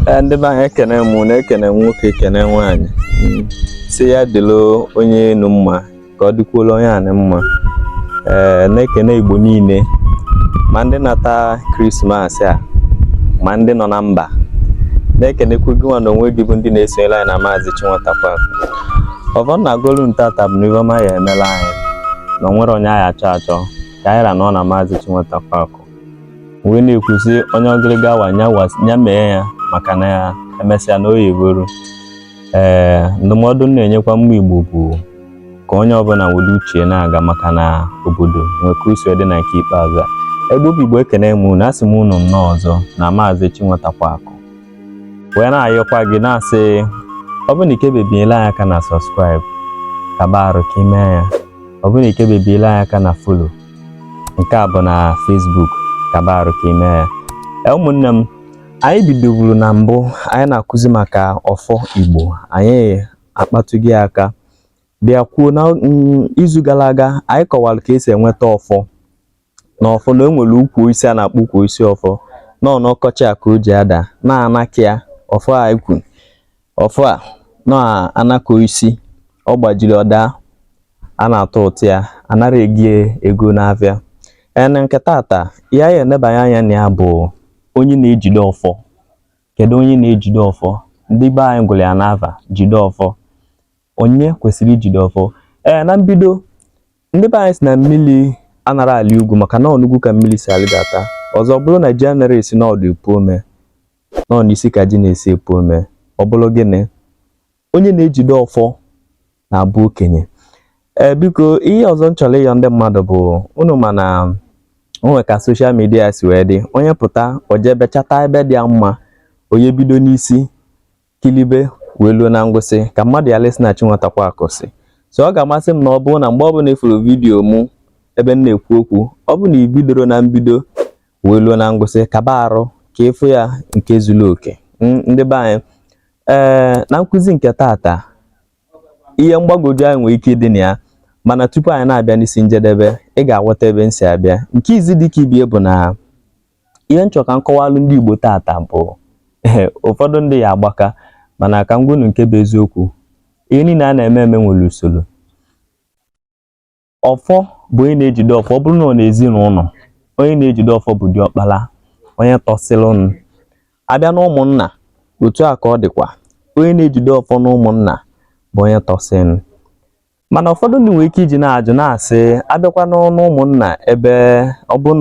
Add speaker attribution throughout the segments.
Speaker 1: Ee, ndị be anyị, ekene m unu, ekene m nwoke, ekene nwaanyị. Sị ya dịlụ onye enu mma ka ọ dịkwuola onye anị mma. Ee, na-ekene Igbo niile, ma ndị nata Krismas a, ma ndị nọ na mba. Na-ekenekwu gị nwa na onwe gị bụ ndị na-esonyere anyị na Maazị Chinwetakwa. Ọfọ na-agọlụ tata bụ na ife ọma ya emela anyị, na o nwere onye anyị achọ achọ ka anyị ra nọ na Maazị Chinwetakwa akụ wee na-ekwusi onye ọgịrịga awa nya mee ya, maka na ya emesịa na oyi bụrụ. Ee, ndụmọdụ m na-enyekwa mmụ Igbo bụ ka onye ọbụla were uche na-aga, maka na obodo nwee ka o si dị na nke ikpeazụ a. Ebe obi Igbo, ekene m unu, asị m unu nnọọ ọzọ na Maazị Chinwetakwa akụ, wee na-ayọkwa gị, na-asị ọ bụrụ na ike bebiela anyị aka na subscribe, kaba arụ ka ime ya. Ọ bụrụ na ike bebiela anyị aka na follow, nke a bụ na Facebook, kaba arụ ka ime ya. Ee, ụmụnne m, anyị bidoburu na mbụ anyị na-akụzi maka ọfọ Igbo. Anyị akpatụghị aka bịa kwuo na izu gara aga anyị kọwara ka esi enweta ọfọ na ọfọ, na o nwere ukwu osisi a na-akpọ ukwu osisi ọfọ nọ n'ọkọchị a ka o ji ada na-anaka ya. Ọfọ a ekwu, ọfọ a na-anaka osisi ọ gbajiri, ọ daa, a na-atụ ụtụ ya, anara ego ego n'afịa. Ee, na nke tata, ihe anyị enebanye anya na ya bụ onye na-ejide ọfọ. Kedu onye na-ejide ọfọ? Ndị be anyị gụrụ ya n'afa jide ọfọ. Onye kwesịrị ijide ọfọ? Ee, na mbido, ndị be anyị si na mmiri anara ali ugwu, maka na ọnugwu ka mmiri si alịdata. Ọzọ bụrụ na ji anara esi n'ọdụ epu ome, nọ n'isi ka ji na-esi epu ome. Ọ bụrụ gịnị? Onye na-ejide ọfọ na-abụ okenye. Ee, biko, ihe ọzọ m chọrọ ịyọ ndị mmadụ bụ unu ma na o nwere ka social media si wee dị. Onye pụta, o jebe chata ebe dị ya mma, onye bido n'isi kilibe wee luo na ngwụsị, ka mmadụ ya lesi na Chinwetakwa akụ si. So ọ ga-amasị m na ọ bụrụ na mgbe ọbụla ịfụrụ vidiyo mụ ebe m na-ekwu okwu, ọ bụ na i bidoro na mbido wee luo na ngwụsị, kaba arụ ka ịfụ ya nke zuru oke. Ndị be anyị, ee, na nkụzi nke tata, ihe mgbagwoju anyị nwere ike ịdị na ya, mana tupu anyị na-abịa n'isi njedebe, ị ga-aghọta ebe m si abịa. Nke izi dị ka ibie bụ na ihe m chọrọ ka m kọwalụ ndị Igbo tata bụ, ụfọdụ ndị ya agbaka, mana ka m gwa unu nke bụ eziokwu. Ihe niile a na-eme eme nwere usoro. Ọfọ bụ onye na-ejide ọfọ. Ọ bụrụ na ọ n'ezinụlọ, onye na-ejide ọfọ bụ diọkpala, onye tọsịrịnụ. Abịa na ụmụnna, otu a ka ọ dịkwa. Onye na-ejide ọfọ na ụmụnna bụ onye tọsịrịnụ. Mana ụfọdụ ndị nwere ike iji na-ajụ, na-asị, abịakwa n'ọnụ ụmụnna, ebe ọ bụ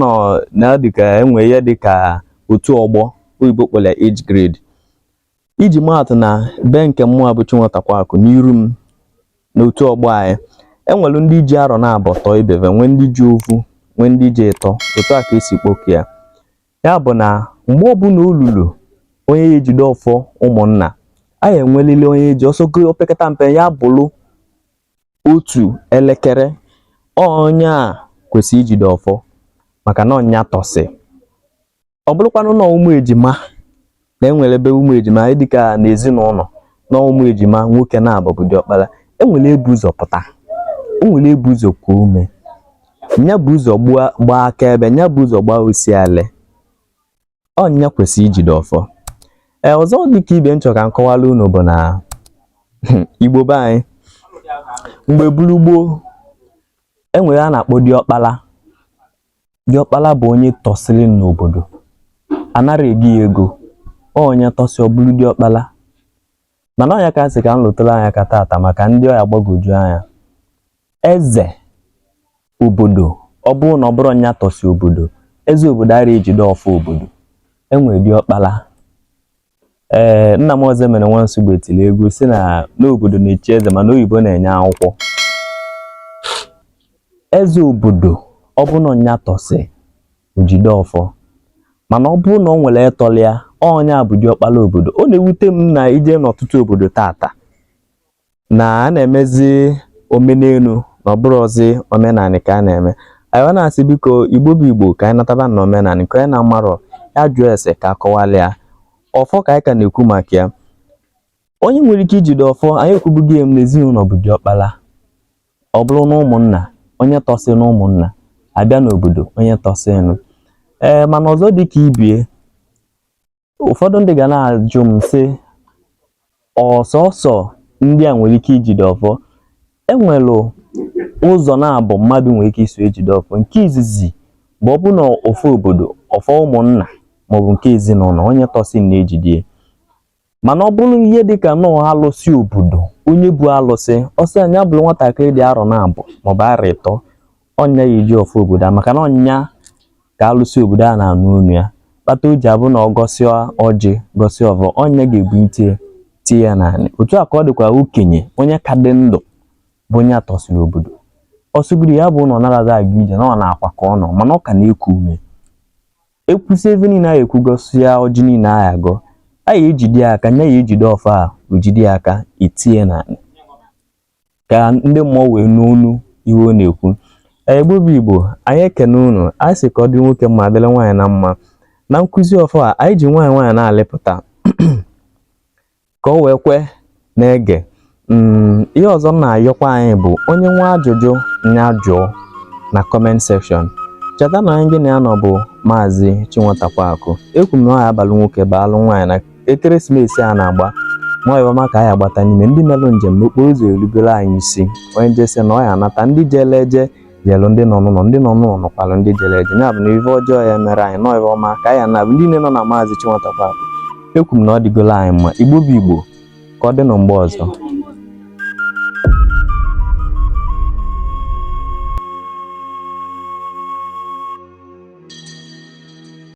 Speaker 1: na ọ dịka enwe ihe dịka otu ọgbọ oyibo kpọrọ age grade. Iji maatụ, na be nke mmụọ bụ Chinwetakwa akụ n'iru m, n'otu ọgbọ anyị, enwere ndị ji arọ na-abọ tọọ ibeve, nwee ndị ji ofu, nwee ndị ji ịtọ. Otu a ka esi kpọkụ ya. Ya bụ na mgbe ọbụla olulu onye ya ejide ọfọ ụmụnna, anyị enwelili onye eji ọsọgo opekata mpe ya bụrụ otu elekere. Onye a kwesịrị ijide ọfọ, maka na ọnya tọsị. Ọ bụrụkwanụ na ụmụ ejima, na enwere ebe ụmụ ejima dịka n'ezinụlọ, na ụmụ ejima nwoke na-abụ bụ diọkpara, enwere ebu ụzọ pụta, o nwere ebu ụzọ kuo ume, nya bụ ụzọ gbaa akaebe, nya bụ ụzọ gbaa osialị, ọnya kwesịrị ijide ọfọ. Ee, ọzọ dịka ibe m chọrọ ka m kọwara unu bụ na Igbo be anyị, mgbe buru gboo, enwere a na-akpọ diọkpala. Diọkpala bụ onye tọsịrị n'obodo, anara ego ya ego. Onye tọsị, ọ bụrụ diọkpala. Mana ọnya ka sị ka m lụtara anya ka tata, maka ndị ọya gbagwoju anya. Eze obodo, ọ bụrụ na ọ bụrụ nya tọsị obodo, eze obodo ara ejide ọfọ obodo. Enwere diọkpala. Ee, nna m ọzọ mere nwa nsogbu tiri egwu si na n'obodo na-echi eze, mana oyibo na-enye akwụkwọ. Eze obodo, ọ bụ na nya tọsị, ojide ọfọ. Mana ọ bụrụ na ọ nwere ịtọlị ya, onye a bụ diọkpala obodo. Ọ na-ewute m na ije n'ọtụtụ obodo tata na a na-emezi omenelu, na ọ bụrụzi omenanị ka a na-eme. Anyị na-asị, biko, Igbo bụ Igbo, ka anyị nataba na omenanị. Nke onye na-amarọ ya jụọ ese ka akọwala ya. Ọfọ ka anyị ka na-ekwu maka ya. Onye nwere ike ijide ọfọ, anyị ekwubugo ya, m n'ezinụlọ bụ diọkpala. Ọ bụrụ na ụmụnna, onye tọsị na ụmụnna. Abịa n'obodo, onye tọsịnụ. Ee, mana ọzọ dị ka ibie. Ụfọdụ ndị ga na-ajụ m sị, ọ sọsọ ndị a nwere ike ijide ọfọ? Enwere ụzọ naabọ mmadụ nwere ike iso ejide ọfọ. Nke izizi bụ ọ bụ na ọfọ obodo, ọfọ ụmụnna maọbụ nke ezinụlọ, onye tọsị na-ejide ya. Mana ọ bụrụ ihe dịka nọọ alụsị obodo, onye bụ alụsị, ọ sị nya bụrụ nwatakịrị dị arọ naabọ maọbụ arọ ịtọ, ọ nya ya-eji ọfọ obodo a, maka na ọ nya ka alụsị obodo a na-anụ onu ya, kpata o ji abụ na ọ gọsịa ọjị, gọsịa ọfọ, ọ nya ga-ebunite tie ya n'anị. Otu a ka ọ dịkwa okenye, onye ka dị ndụ bụ onye atọsịrị obodo, ọ sịgoro ya bụ na ọ narazi aga ije, na ọ na-akwa ka ọ nọ, mana ọ ka na-eku ume. Ekwusi ebe niile a ekwu, gọsịa ọjị niile a agọ, a ya ejide ya aka, nya ya ejide ọfọ a, o jide ya aka, etinye n'anị ka ndị mmụọ wee nụ onu ihe ọ na-ekwu. Igbo bụ Igbo, anyị ekene unu. Anyị sị ka ọ dị nwoke mma, dịrị nwaanyị na mma. Na nkụzi ọfọ a, anyị ji nwayọọ nwayọọ na-alịpụta ka o wee kwe na-ege. Ihe ọzọ m na-ayọkwa anyị bụ onye nwee ajụjụ, nya jụọ na comment section. Cheta na anyị gị na ya nọ bụ Maazị Chinwatakwaakụ. Ekwu m na ọ ya abalị nwoke baalụ nwaanyị na ekeresimesi a na-agba nwayọọ ọma ka anyị agbata n'ime ndị melụ njem n'okporo ụzọ erubere anyị isi. Onye jesi na ọ ya anata, ndị jele eje jelu, ndị nọ n'ụlọ, ndị nọ n'ụlọ nọkwalụ ndị jere eje. Ya bụ na ife ọjọọ ya mere anyị, nọọ ife ọma ka anyị na-abụ ndị niile nọ na Maazị Chinwatakwaakụ. Ekwu m na ọ dịgolo anyị mma. Igbo bụ Igbo, ka ọ dị nụ mgbe ọzọ.